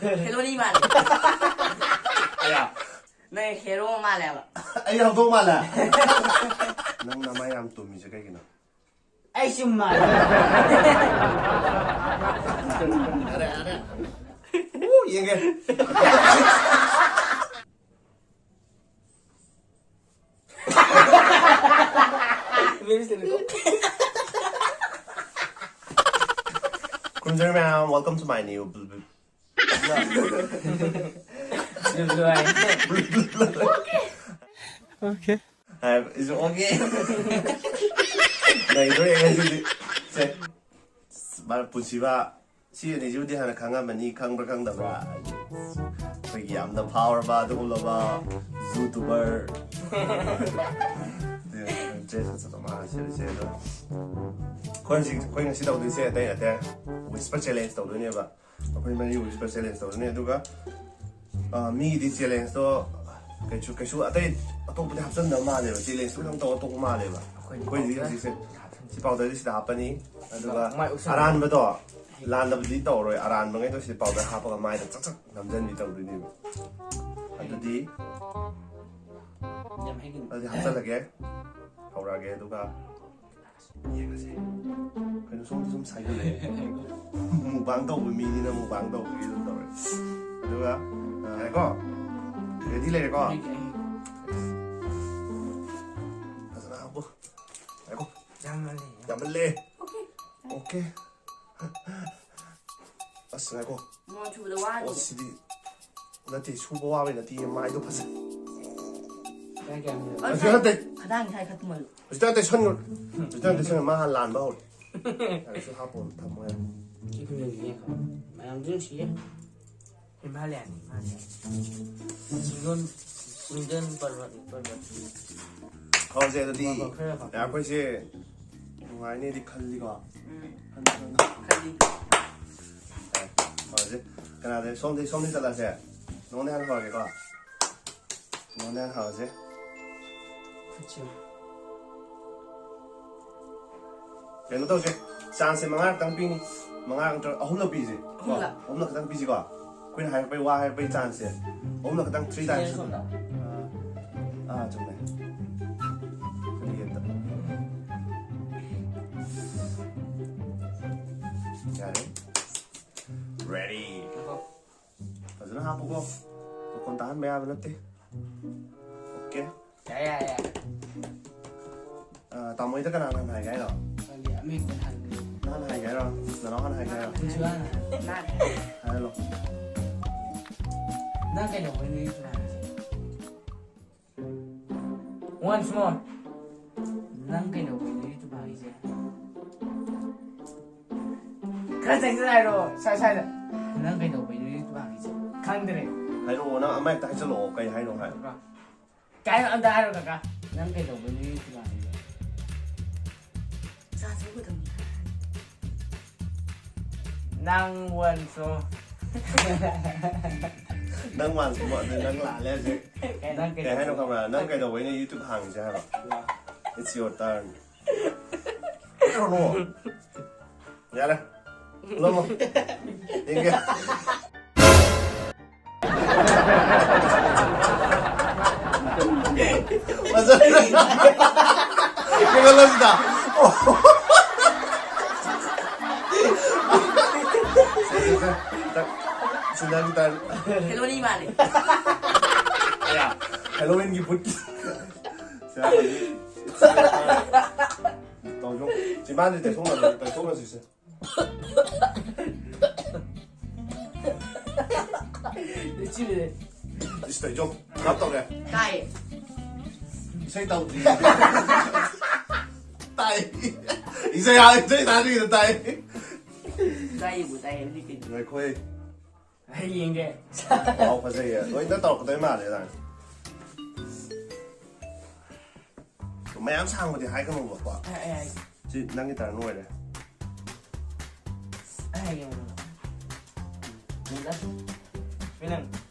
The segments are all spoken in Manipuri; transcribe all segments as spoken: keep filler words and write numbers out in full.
ꯍꯦꯔꯣꯅꯤ ꯃꯥꯜꯂꯦ꯫ ꯑꯌꯥ꯫ ꯅꯪ ꯍꯦꯔꯣ ꯃꯥꯜꯂꯦꯕ꯫ ꯑꯩ ꯍꯧꯗꯣꯡ ꯃꯥꯜꯂꯦ꯫ ꯅꯪ ꯅꯃꯥꯏ ꯌꯥꯝ ꯇꯨꯝꯃꯤꯁꯦ ꯀꯩꯒꯤꯅꯣ? ꯑꯩ ꯆꯨꯝ ꯃꯥꯜꯂꯦ꯫ ꯑꯔꯦ ꯑꯔꯦ꯫ ꯎ, ꯌꯦꯡꯒꯦ꯫ ꯈꯨꯔꯨꯝꯖꯔꯤ ꯃꯌꯥꯝ, welcome to my new bl- bl- ꯂꯣꯏꯔꯦ꯫ Okay. ꯍꯥꯏꯕ, it's okay. ꯂꯩꯗꯣꯔꯦ ꯉꯁꯤꯗꯤ꯫ ꯁꯦ, ꯃꯥ ꯄꯨꯟꯁꯤꯕ ꯁꯤ ꯑꯅꯤꯁꯤꯕꯨꯗꯤ ꯍꯥꯟꯅ ꯈꯪꯉꯝꯃꯅꯤ, ꯈꯪꯕ꯭ꯔꯥ ꯈꯪꯗꯕ꯭ꯔꯥ? ꯑꯩꯈꯣꯏꯒꯤ ꯌꯥꯝꯅ ꯐꯥꯎꯔꯕ ꯑꯗꯨꯒꯨꯝꯂꯕ YouTuber꯫ Dress ꯐꯖꯕ ꯃꯥ ꯁꯦꯠꯂꯤꯁꯦ ꯑꯗꯣ꯫ ꯑꯩꯈꯣꯏ ꯍꯧꯖꯤꯛ, ꯑꯩꯈꯣꯏ ꯉꯁꯤ ꯇꯧꯗꯣꯏꯁꯦ ꯑꯇꯩ ꯅꯠꯇꯦ, whisper challenge ꯇꯧꯗꯣꯏꯅꯦꯕ꯫ ꯑꯩꯈꯣꯏ ꯃꯔꯤ whisper challenge ꯇꯧꯗꯣꯏꯅꯦ ꯑꯗꯨꯒ ꯑ, ꯃꯤꯒꯤꯗꯤ challengeꯇꯣ ꯀꯩꯁꯨ, ꯀꯩꯁꯨ ꯑꯇꯩ ꯑꯇꯣꯞꯄꯗꯤ ꯍꯥꯞꯆꯟꯗꯕ ꯃꯥꯜꯂꯦꯕ꯫ Challengeꯇꯣ ꯈꯤꯇꯪ ꯇꯧꯔ ꯇꯣꯛꯄ ꯃꯥꯜꯂꯦꯕ꯫ ꯑꯩꯈꯣꯏꯗꯤ ꯍꯧꯖꯤꯛꯁꯦ ꯁꯤ powderꯁꯦ ꯁꯤꯗ ꯍꯥꯞꯄꯅꯤ꯫ ꯑꯗꯨꯒ ꯃꯥꯏ ꯎꯞꯁꯟꯕ꯫ ꯑꯔꯥꯟꯕꯗꯣ, ꯂꯥꯟꯗꯕꯗꯤ ꯇꯧꯔꯣꯏ꯫ ꯑꯔꯥꯟꯕꯉꯩꯗꯣ ꯁꯤꯗ powder ꯍꯥꯞꯄꯒ ꯃꯥꯏꯗ ꯆꯛ ꯆꯛ ꯅꯝꯖꯟꯕꯤ ꯇꯧꯗꯣꯏꯅꯦꯕ꯫ ꯑꯗꯨꯗꯤ ꯌꯥꯝ ꯍꯩꯒꯅꯤ꯫ ꯑꯗꯨꯗꯤ ꯍꯥꯞꯆꯜꯂꯒꯦ꯫ ꯍꯧꯔꯛꯑꯒꯦ ꯑꯗꯨꯒ ꯌꯦꯡꯉꯁꯤ꯫ ꯀꯩꯅꯣ ꯁꯣꯝꯗ ꯁꯨꯝ ꯁꯥꯏꯒꯠꯂꯦ꯫ Mukbang ꯇꯧꯕ ꯃꯤꯅꯤꯅ mukbang ꯇꯧꯕꯒꯤ ꯑꯗꯨꯝ ꯇꯧꯔꯦ꯫ ꯑꯗꯨꯒ, ꯑ, ꯌꯥꯔꯦꯀꯣ? Ready ꯂꯩꯔꯦꯀꯣ? ꯐꯖꯅ ꯍꯥꯞꯄꯨ꯫ ꯌꯥꯔꯦꯀꯣ? ꯌꯥꯝꯃꯜꯂꯦ꯫ ꯌꯥꯝꯃꯜꯂꯦ꯫ Okay꯫ ꯑꯁ, ꯉꯥꯏꯈꯣ꯫ ꯃꯣꯟ ꯁꯨꯕꯗ ꯋꯥꯅꯤ꯫ ꯑꯣ, ꯁꯤꯗꯤ ꯅꯠꯇꯦ, ꯁꯨꯕ ꯋꯥꯕꯩ ꯅꯠꯇꯦ, ꯃꯥꯏꯗꯣ ꯐꯖ- ꯀꯌꯥ ꯀꯌꯥ ꯍꯪꯉꯦ? ꯍꯧꯖꯤꯛ ꯅꯠꯇꯦ꯫ ꯈꯗꯥꯡꯁꯦ ꯍꯥꯏꯈꯠꯇꯨ ꯃꯜꯂꯨ꯫ ꯍꯧꯖꯤꯛꯇ ꯇꯩꯁꯟꯈ꯭ꯔꯣ꯫ ꯍꯧꯖꯤꯛꯇ ꯇꯩꯁꯟꯈ꯭ꯔꯣ꯫ ꯃꯥ ꯍꯥꯟꯅ ꯂꯥꯟꯕ ꯍꯧꯔꯦ꯫ ꯌꯥꯔꯦ, ꯁꯤ ꯍꯥꯞꯄꯣ, ꯊꯝꯃꯣ ꯌꯥꯔꯦ꯫ ꯁꯤ ꯈꯨꯝꯖꯤꯟꯁꯤꯅꯦ꯫ ꯃꯌꯥꯝꯁꯨ ꯅꯨꯡꯁꯤꯌꯦ꯫ ꯍꯤꯃꯥꯂꯌꯥꯅꯤ, ꯍꯤꯃꯥꯂꯌꯥ꯫ ꯆꯤꯡꯗꯣꯟ, ꯆꯤꯡꯗꯣꯟ ꯄꯔꯕꯠꯅꯤ, ꯄꯔꯕꯠ꯫ ꯍꯧꯔꯁꯦ ꯑꯗꯨꯗꯤ꯫ ꯄꯔꯕꯠ ꯈꯔ ꯄꯥꯛ- ꯌꯥꯔꯦ, ꯑꯩꯈꯣꯏꯁꯦ ꯅꯨꯡꯉꯥꯏꯅꯦꯗꯤ ꯈꯜꯂꯤꯀꯣ꯫ ꯎꯝ, ꯈꯟꯗꯤ ꯈꯟꯗꯤ꯫ ꯈꯜꯂꯤ꯫ ꯍꯧꯔꯁꯦ꯫ ꯀꯅꯥꯗ? ꯁꯣꯝꯗꯤ, ꯁꯣꯝꯗꯤ ꯆꯠꯂꯁꯦ꯫ ꯅꯉꯣꯟꯗ ꯍꯥꯟꯅ ꯍꯧꯔꯒꯦꯀꯣ꯫ ꯅꯉꯣꯟꯗ ꯍꯥꯟꯅ ꯍꯧꯔꯁꯦ꯫ ꯈꯨꯠꯁꯦ꯫ ꯀꯩꯅꯣ ꯇꯧꯁꯦ, chanceꯁꯦ ꯃꯉꯥꯔꯛꯇꯪ ꯄꯤꯅꯤ꯫ ꯃꯉꯥꯔꯛ ꯅꯠꯇ꯭ꯔꯒ ꯑꯍꯨꯝꯂꯛ ꯄꯤꯁꯦ꯫ ꯀꯣ? ꯑꯍꯨꯝꯂꯛ꯫ ꯑꯍꯨꯝꯂꯛ ꯈꯛꯇꯪ ꯄꯤꯁꯤꯀꯣ꯫ ꯑꯩꯈꯣꯏꯅ ꯍꯥꯏꯔꯛꯄꯩ, ꯋꯥ ꯍꯥꯏꯔꯛꯄꯩ ꯆꯥꯡꯁꯦ ꯑꯍꯨꯝꯂꯛ ꯈꯛꯇꯪ, three times. ꯁꯣꯝꯗ꯫ ꯑꯥ, ꯑꯥ, ꯆꯨꯝꯃꯦ꯫ ꯀꯔꯤ ꯌꯦꯠꯇ? ꯌꯥꯔꯦ꯫ Ready. ꯉꯥꯏꯈꯣ꯫ ꯐꯖꯅ ꯍꯥꯞꯄꯨꯀꯣ꯫ ꯃꯈꯣꯟ ꯇꯥꯍꯟꯕ ꯌꯥꯕ ꯅꯠꯇꯦ꯫ Okay. ꯌꯥꯔꯦ, ꯌꯥꯔꯦ, ꯌꯥꯔꯦ꯫ ꯑ, ꯇꯥꯃꯣ ꯍꯣꯏꯗ ꯀꯅꯥ ꯀꯅꯥ ꯍꯥꯏꯒꯦ ꯍꯥꯏꯅꯣ? ꯈꯪꯗꯦ, ꯑꯃ ꯍꯦꯛꯇ ꯍꯥꯏꯕꯅꯦ꯫ ꯅꯍꯥꯟ ꯍꯥꯏꯒꯦ ꯍꯥꯏꯔꯣ? ꯅꯅꯥꯎ ꯍꯥꯟꯅ ꯍꯥꯏꯒꯦ ꯍꯥꯏꯔꯣ? ꯍꯧꯖꯤꯛ ꯍꯥꯟꯅ ꯍꯥꯏ꯫ ꯍꯥꯏꯍꯜꯂꯣ꯫ ꯅꯪ ꯀꯩꯗꯧꯕꯩꯅꯣ YouTube ꯍꯥꯡꯉꯤꯁꯦ? Once more. ꯅꯪ ꯀꯩꯗꯧꯕꯩꯅꯣ YouTube ꯍꯥꯡꯉꯤꯁꯦ? ꯈꯔ ꯆꯪꯁꯤꯜꯂ ꯍꯥꯏꯔꯣ, ꯁ꯭ꯋꯥꯏ ꯁ꯭ꯋꯥꯏꯗ꯫ ꯅꯪ ꯀꯩꯗꯧꯕꯩꯅꯣ YouTube ꯍꯥꯡꯉꯤꯁꯦ? ꯈꯪꯗ꯭ꯔꯦ꯫ ꯍꯥꯏꯔꯛꯑꯣ, ꯅꯪ ꯑꯃ ꯍꯦꯛꯇ ꯍꯥꯏꯖꯜꯂꯛꯑꯣ, ꯀꯩ ꯍꯥꯏꯅꯣ ꯍꯥꯏ꯫ ꯀꯩ ꯍꯥꯏꯅꯣ ꯑꯝꯇ ꯍꯥꯏꯔꯣ, ꯀꯀꯥ? ꯅꯪ ꯀꯩꯗꯧꯕꯩꯅꯣ YouTube ꯍꯥꯡꯉꯤꯁꯦ? ꯆꯥ ꯊꯛꯎꯒꯗꯕꯅꯤ꯫ ꯅꯪ ꯋꯥꯟꯁꯣ꯫ ꯅꯪ ꯋꯥꯟꯁꯣ, ꯑꯗꯨ ꯅꯪ ꯂꯥꯜꯂꯦ ꯍꯧꯖꯤꯛ꯫ ꯅꯪ ꯀꯩ ꯍꯥꯏꯅꯣ ꯈꯪꯕ꯭ꯔꯥ? ꯅꯪ ꯀꯩꯗꯧꯕꯩꯅꯣ YouTube ꯍꯥꯡꯉꯤꯁꯦ ꯍꯥꯏꯕ? It's your turn. ꯀꯩꯗꯧꯔꯅꯣ? ꯌꯥꯔꯦ꯫ ꯄꯨꯂꯞꯃꯛ꯫ ꯌꯦꯡꯒꯦ꯫ ꯐꯖꯅ꯫ ꯌꯦꯡꯍꯜꯂꯣ ꯁꯤꯗ꯫ ꯁꯤꯗ ꯈꯤꯇꯪ꯫ ꯀꯩꯅꯣꯅꯤ ꯃꯥꯜꯂꯦ꯫ ꯍꯦꯂꯣꯋꯤꯟꯒꯤ ꯕꯨꯠ꯫ ꯇꯧꯖꯣ꯫ ꯆꯤꯝꯕꯥꯟꯁꯦ ꯇꯩꯊꯣꯛꯅꯁꯤ, ꯇꯩꯊꯣꯛꯅꯁꯤꯁꯦ꯫ ꯂꯤꯆꯤꯅꯦ꯫ ꯏꯁ, ꯇꯩꯊꯣꯛ꯫ ꯀꯞ ꯇꯧꯔꯦ꯫ ꯇꯥꯏ꯫ ꯏꯁꯩ ꯇꯧꯗ꯭ꯔꯤ꯫ ꯇꯥꯏ꯫ ꯏꯁꯩ ꯍꯥꯏ-, ꯏꯁꯩ ꯇꯥꯗ꯭ꯔꯤꯉꯩꯗ ꯇꯥꯏ꯫ ꯇꯥꯏꯕꯨ ꯇꯥꯏ ꯍꯥꯏꯕꯗꯤ ꯀꯩꯅꯣ? ꯉꯥꯏꯈꯣꯍꯦ꯫ ꯑꯩ ꯌꯦꯡꯒꯦ꯫ ꯋꯥꯎ, ꯐꯖꯩꯌꯦ꯫ ꯂꯣꯏꯅ ꯇꯧꯔꯛꯀꯗꯣꯏ ꯃꯥꯜꯂꯦ ꯅꯪ꯫ ꯃꯌꯥꯝ ꯁꯥꯡꯕꯗꯤ ꯍꯥꯏꯒꯅꯣꯕꯀꯣ꯫ ꯑꯩ, ꯑꯩ ꯍꯥꯏꯒꯦ꯫ ꯁꯤ ꯅꯪꯒꯤ turn ꯑꯣꯏꯔꯦ꯫ ꯑꯩ ꯍꯥꯏꯒꯦ, ꯃꯉꯣꯟꯗ꯫ ꯃꯉꯣꯟꯗ꯫ ꯃꯤ ꯅꯪ꯫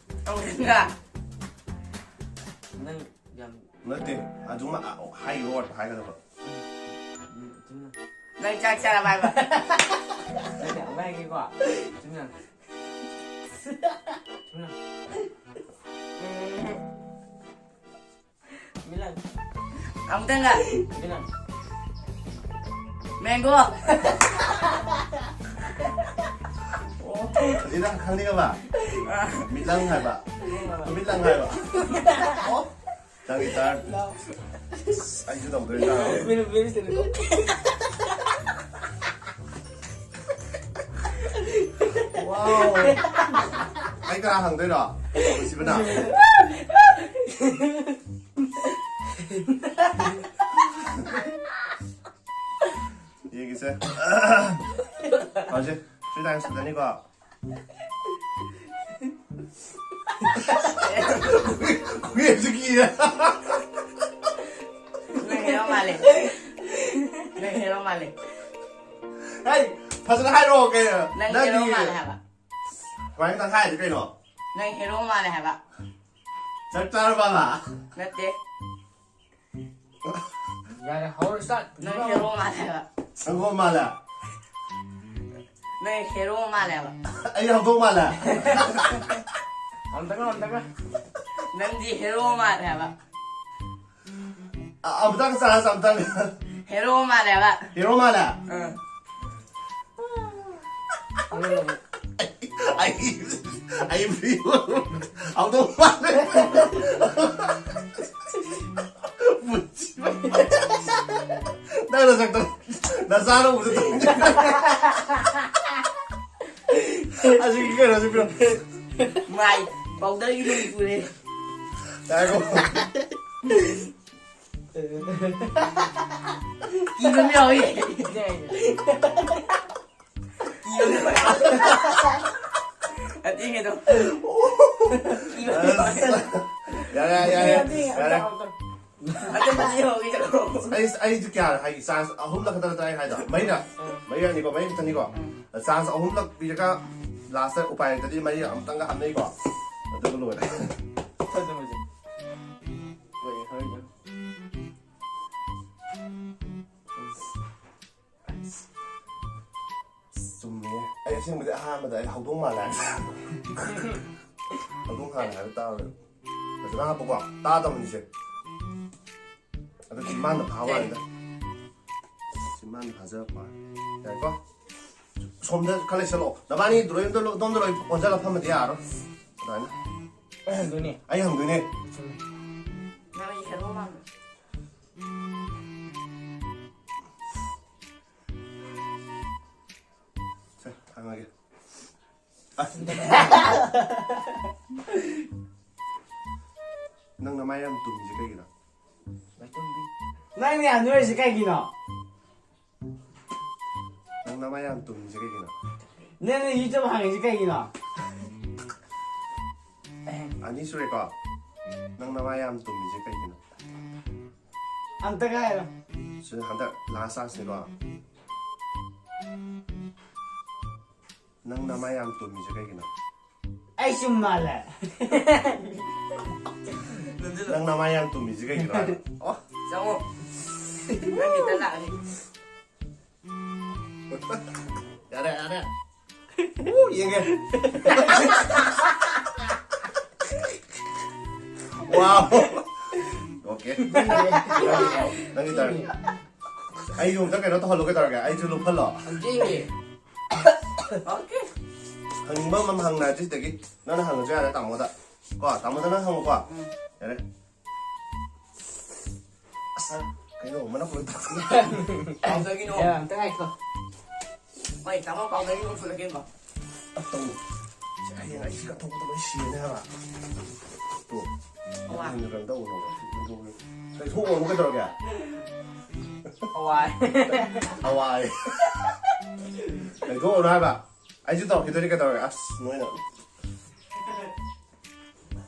ꯇꯧꯔꯤꯁꯤꯅ꯫ ꯅꯪ ꯌꯥꯝ ꯅꯠꯇꯦ, ꯑꯗꯨꯃ, ꯑ, ꯍꯥꯏꯔꯤꯕ word ꯇꯣ ꯍꯥꯏꯒꯗꯕ꯫ ꯎꯝ, ꯎꯝ, ꯆꯨꯝꯅ꯫ ꯅꯪ ꯆꯥꯛ ꯆꯥꯔꯕ ꯍꯥꯏꯕ? ꯅꯠꯇꯦ, ꯑꯃꯨꯛ ꯍꯥꯏꯒꯦꯀꯣ꯫ ꯆꯨꯝꯅ꯫ ꯃꯤꯂꯟ꯫ ꯑꯃꯨꯛꯇꯪꯒ꯫ ꯃꯤꯂꯟ꯫ ꯃꯦꯡꯒꯣ꯫ ꯑꯣ, ꯍꯧꯖꯤꯛ ꯅꯪ ꯈꯪꯅꯤꯡꯉꯕ? ꯑꯥ꯫ ꯃꯤꯠꯂꯪ ꯍꯥꯏꯕ꯫ ꯃꯤꯠꯂꯪ ꯍꯥꯏꯕ꯫ ꯑꯣ꯫ ꯅꯪꯒꯤ ꯇꯥꯔꯟ꯫ ꯂꯥꯎ꯫ ꯑꯁ, ꯑꯩꯁꯨ ꯇꯧꯗꯣꯏꯅꯤ, ꯇꯥꯔꯟ꯫ ꯃꯤꯅꯨ, ꯃꯤꯅꯨ, ꯃꯤꯅꯨ꯫ ꯋꯥꯎ꯫ ꯑꯩ ꯀꯅꯥ ꯍꯪꯗꯣꯏꯅꯣ? ꯅꯨꯡꯁꯤꯕꯅ꯫ ꯌꯦꯡꯒꯦꯁꯦ꯫ ꯍꯧꯖꯤꯛ three times ꯈꯛꯇꯅꯤꯀꯣ꯫ ꯈꯨꯌꯦꯡꯁꯨ ꯀꯤꯔꯦ꯫ ꯅꯪ ꯍꯦꯔꯣ ꯃꯥꯜꯂꯦ꯫ ꯅꯪ ꯍꯦꯔꯣ ꯃꯥꯜꯂꯦ꯫ ꯍꯩ, ꯐꯖꯅ ꯍꯥꯏꯔꯛꯑꯣ ꯀꯩꯅꯣ꯫ ꯅꯪ ꯅꯪꯒꯤ ꯍꯦꯔꯣ ꯃꯥꯜꯂꯦ ꯍꯥꯏꯕ꯫ ꯁꯨꯃꯥꯏꯅ ꯇꯪꯈꯥꯏꯗꯤ ꯀꯩꯅꯣ? ꯅꯪ ꯍꯦꯔꯣ ꯃꯥꯜꯂꯦ ꯍꯥꯏꯕ꯫ ꯆꯥꯛ ꯆꯥꯔꯕꯕ? ꯅꯠꯇꯦ꯫ ꯌꯥꯔꯦ, ꯍꯧꯔꯣ, start. ꯅꯪ ꯍꯦꯔꯣ ꯃꯥꯜꯂꯦ ꯍꯥꯏꯕ꯫ ꯁꯪꯒꯣꯝ ꯃꯥꯜꯂꯦ꯫ ꯅꯪ ꯍꯦꯔꯣ ꯃꯥꯜꯂꯦ ꯍꯥꯏꯕ꯫ ꯑꯩ ꯍꯧꯗꯣꯡ ꯃꯥꯜꯂꯦ꯫ ꯑꯝꯇꯪꯒ, ꯑꯝꯇꯪꯒ꯫ ꯅꯪꯗꯤ ꯍꯦꯔꯣ ꯃꯥꯜꯂꯦ ꯍꯥꯏꯕ꯫ ꯑ-, ꯑꯃꯨꯛꯇꯪ ꯆꯥꯔꯁꯤ, ꯑꯃꯨꯛꯇꯪ꯫ ꯍꯦꯔꯣ ꯃꯥꯜꯂꯦ ꯍꯥꯏꯕ꯫ ꯍꯦꯔꯣ ꯃꯥꯜꯂꯦ? ꯑꯥ꯫ ꯑꯩ, ꯑꯩ ꯍꯧꯗꯣꯡ ꯃꯥꯜꯂꯦ꯫ ꯅꯪ ꯅꯁꯛꯇꯣ, ꯅꯆꯥꯅ ꯎꯕꯗ ꯇꯧꯅꯤ꯫ ꯑꯁꯤꯒꯤ ꯀꯩꯅꯣꯁꯦ ꯄꯤꯔꯣ꯫ ꯃꯥꯏ, powder ꯒꯤ ꯅꯨꯃꯤꯠ ꯄꯨꯔꯦ꯫ ꯉꯥꯏꯈꯣ꯫ ꯀꯤꯕ ꯑꯃ ꯌꯥꯎꯏ꯫ ꯀꯤꯕ ꯑꯃ ꯌꯥꯎꯏ꯫ ꯑꯇꯦꯡꯉꯦꯗꯣ꯫ ꯀꯤꯕ ꯑꯃ ꯌꯥꯎꯏ꯫ ꯌꯥꯔꯦ, ꯌꯥꯔꯦ, ꯌꯥꯔꯦ꯫ ꯑꯇꯦꯡ ꯃꯁꯤ ꯌꯥꯎꯏ ꯆꯠꯂꯣ꯫ ꯑꯩ, ꯑꯩꯁꯨ ꯀꯌꯥ ꯍꯥꯏꯒꯦ? Chance ꯑꯍꯨꯝꯂꯛ ꯈꯛꯇ ꯅꯠꯇ꯭ꯔꯥ ꯑꯩ ꯍꯥꯏꯗꯣ? ꯃꯔꯤꯔꯛ? ꯎꯝ꯫ ꯃꯔꯤꯔꯛꯅꯤꯀꯣ, ꯃꯔꯤ ꯈꯛꯇꯅꯤꯀꯣ? ꯎꯝ꯫ Chance ꯑꯍꯨꯝꯂꯛ ꯄꯤꯔꯒ last ꯎꯄꯥꯏ ꯂꯩꯇ꯭ꯔꯗꯤ ꯃꯔꯤ ꯑꯃꯨꯛꯇꯪꯒ ꯍꯥꯞꯅꯩꯀꯣ? ꯑꯗꯨꯒ ꯂꯣꯏꯔꯦ꯫ ꯐꯖꯕꯁꯦ꯫ ꯍꯣꯏ, ꯍꯣꯏ, ꯍꯣꯏ꯫ ꯆꯨꯝꯃꯦ꯫ ꯑꯩ ꯑꯁꯦꯡꯕꯗꯤ ꯑꯍꯥꯟꯕꯗ ꯑꯩ ꯍꯧꯗꯣꯡ ꯃꯥꯜꯂꯦ ꯍꯥꯏꯕ꯫ ꯍꯧꯗꯣꯡ ꯈꯥꯏ ꯍꯥꯏꯕ ꯇꯥꯔꯦ꯫ ꯐꯖꯅ ꯍꯥꯞꯄꯨꯀꯣ꯫ ꯇꯥꯗꯕꯅꯤꯁꯦ꯫ ꯑꯗꯨ ꯆꯤꯟꯕꯥꯟꯗ ꯐꯥꯕ ꯋꯥꯅꯤꯗ꯫ ꯆꯤꯟꯕꯥꯟꯗ ꯐꯥꯖꯔꯛꯄ ꯋꯥꯅꯤ꯫ ꯌꯥꯏꯀꯣ? ꯁꯣꯝꯗ ꯈꯔ ꯂꯩꯁꯜꯂꯛꯑꯣ꯫ ꯅꯕꯥꯅꯤ ꯗ꯭ꯔꯣꯌꯤꯡꯗꯣ ꯂꯣ-, ꯑꯗꯣꯝꯗ ꯂꯣꯏ ꯑꯣꯟꯁꯤꯜꯂ ꯐꯝꯃꯗꯤ ꯌꯥꯔꯣꯏ꯫ ꯑꯗꯨꯃꯥꯏꯅ꯫ ꯑꯩ ꯍꯪꯗꯣꯏꯅꯦ꯫ ꯑꯩ ꯍꯪꯗꯣꯏꯅꯦ꯫ ꯆꯨꯝꯃꯦ꯫ ꯅꯪ ꯑꯩ ꯍꯦꯔꯣ ꯃꯥꯟꯕ꯫ ꯁꯦ, ꯍꯪꯉꯒꯦ꯫ ꯑꯁ꯫ ꯅꯪ ꯅꯃꯥꯏ ꯌꯥꯝ ꯇꯨꯝꯃꯤꯁꯦ ꯀꯩꯒꯤꯅꯣ? ꯅꯪꯅ ꯌꯥꯝ ꯅꯣꯏꯔꯤꯁꯦ ꯀꯩꯒꯤꯅꯣ? ꯅꯪ ꯅꯃꯥꯏ ꯌꯥꯝ ꯇꯨꯝꯃꯤꯁꯦ ꯀꯩꯒꯤꯅꯣ? ꯅꯪꯅ YouTube ꯍꯥꯡꯉꯤꯁꯦ ꯀꯩꯒꯤꯅꯣ? ꯑꯅꯤ ꯁꯨꯔꯦꯀꯣ? ꯅꯪ ꯅꯃꯥꯏ ꯌꯥꯝ ꯇꯨꯝꯃꯤꯁꯦ ꯀꯩꯒꯤꯅꯣ? ꯑꯝꯇꯒ ꯍꯥꯏꯔꯣ꯫ ꯁꯤ ꯍꯟꯗꯛ last chanceꯅꯤꯀꯣ? ꯅꯪ ꯅꯃꯥꯏ ꯌꯥꯝ ꯇꯨꯝꯃꯤꯁꯦ ꯀꯩꯒꯤꯅꯣ? ꯑꯩ ꯆꯨꯝ ꯃꯥꯜꯂꯦ꯫ ꯅꯪ ꯅꯃꯥꯏ ꯌꯥꯝ ꯇꯨꯝꯃꯤꯁꯦ ꯀꯩꯒꯤꯅꯣ ꯍꯥꯏꯕ? ꯑꯣ꯫ ꯆꯪꯉꯣ꯫ ꯅꯪꯒꯤ ꯇ ꯂꯥꯛꯑꯅꯤ꯫ ꯌꯥꯔꯦ, ꯌꯥꯔꯦ꯫ ꯎ, ꯌꯦꯡꯒꯦ꯫ Wow꯫ Okay꯫ ꯅꯪꯒꯤ turn꯫ ꯑꯩꯁꯨ ꯑꯝꯇ ꯀꯩꯅꯣ ꯇꯧꯍꯜꯂꯣ, ꯀꯩꯗꯧꯔꯒꯦ? ꯑꯩꯁꯨ ꯂꯨꯞꯍꯜꯂꯣ꯫ ꯌꯦꯡꯒꯦ꯫ Okay꯫ ꯍꯪꯅꯤꯡꯕ ꯑꯃ ꯍꯪꯅꯔꯁꯤ ꯁꯤꯗꯒꯤ꯫ ꯅꯪꯅ ꯍꯪꯉꯁꯨ ꯌꯥꯔꯦ ꯇꯥꯃꯣꯗ꯫ ꯀꯣ, ꯇꯥꯃꯣꯗ ꯅꯪ ꯍꯪꯉꯨꯀꯣ꯫ ꯎꯝ꯫ ꯌꯥꯔꯦ꯫ ꯑꯁ, ꯀꯩꯅꯣ, ꯃꯅꯝ ꯂꯣꯏ ꯇꯥꯈ꯭ꯔꯦ꯫ ꯀꯩꯗꯧꯔꯤꯅꯣ? ꯌꯥ, ꯑꯝꯇ ꯉꯥꯏꯈꯣ꯫ ꯍꯣꯏ, ꯇꯥꯃꯣ powderꯒꯤ ꯃꯈꯨꯠ ꯂꯩꯀꯦꯀꯣ꯫ ꯑꯁ, ꯇꯧ꯫ ꯁꯤ ꯍꯌꯦꯡ ꯑꯩ ꯁꯤ ꯀꯠꯊꯣꯛꯄꯗ ꯂꯣꯏ ꯁꯤꯔꯅꯤ ꯍꯥꯏꯕ꯫ ꯇꯣ꯫ ꯍꯋꯥꯏ꯫ ꯍꯌꯦꯡ ꯀꯩꯅꯣ ꯇꯧꯕꯅꯣ꯫ ꯇꯩꯊꯣꯛꯎꯔꯣ, ꯀꯩꯗꯧꯔꯒꯦ? ꯍꯋꯥꯏ꯫ ꯍꯋꯥꯏ꯫ ꯇꯩꯊꯣꯛꯎꯔꯣ ꯍꯥꯏꯕ꯫ ꯑꯩꯁꯨ ꯇꯧꯔꯛꯈꯤꯗꯣꯏꯅꯤ, ꯀꯩꯗꯧꯔꯒꯦ? ꯑꯁ, ꯅꯣꯏꯅ꯫